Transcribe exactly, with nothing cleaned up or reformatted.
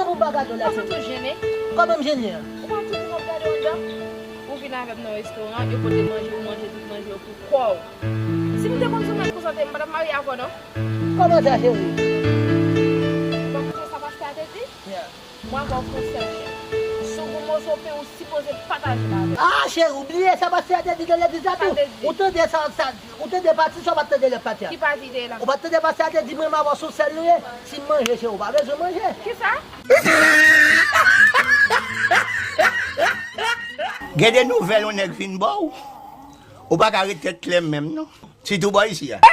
Ou pa gade w la, cheri. Ou pa santi w jennen? Kòman m jennen an? Ou pa toujou ap gade w anndan? Ou vin avè m nan restoran, yo pote manje, ou manje tout manje yo pou kò w. Si m te konn sou mèt konsa te, m pa t ap marye avè w non. Kòman sa, cheri? Ou pa sonje sa pastè a te di? Yeah. Mwen avè w se yon sèl chèf. Si w gon moso pen, ou sipoze pataje l avè m. Ah, cheri, ou bliye sa pastè a te di nan legliz la tou? Sa te di? Ou tande sa, sa, ou tande pati sa, ou pa t tande lòt pati a? Ki pati te la? Ou pa t tande pastè a te di, mwen, m avè w se yon sèl nou ye? Si m manje, cheri, ou pa bezwen manje. Kisa? Gen de nouvèl yon nèg fin ba w, ou pa ka ret tèt klè menm non. Sitou bò isi a.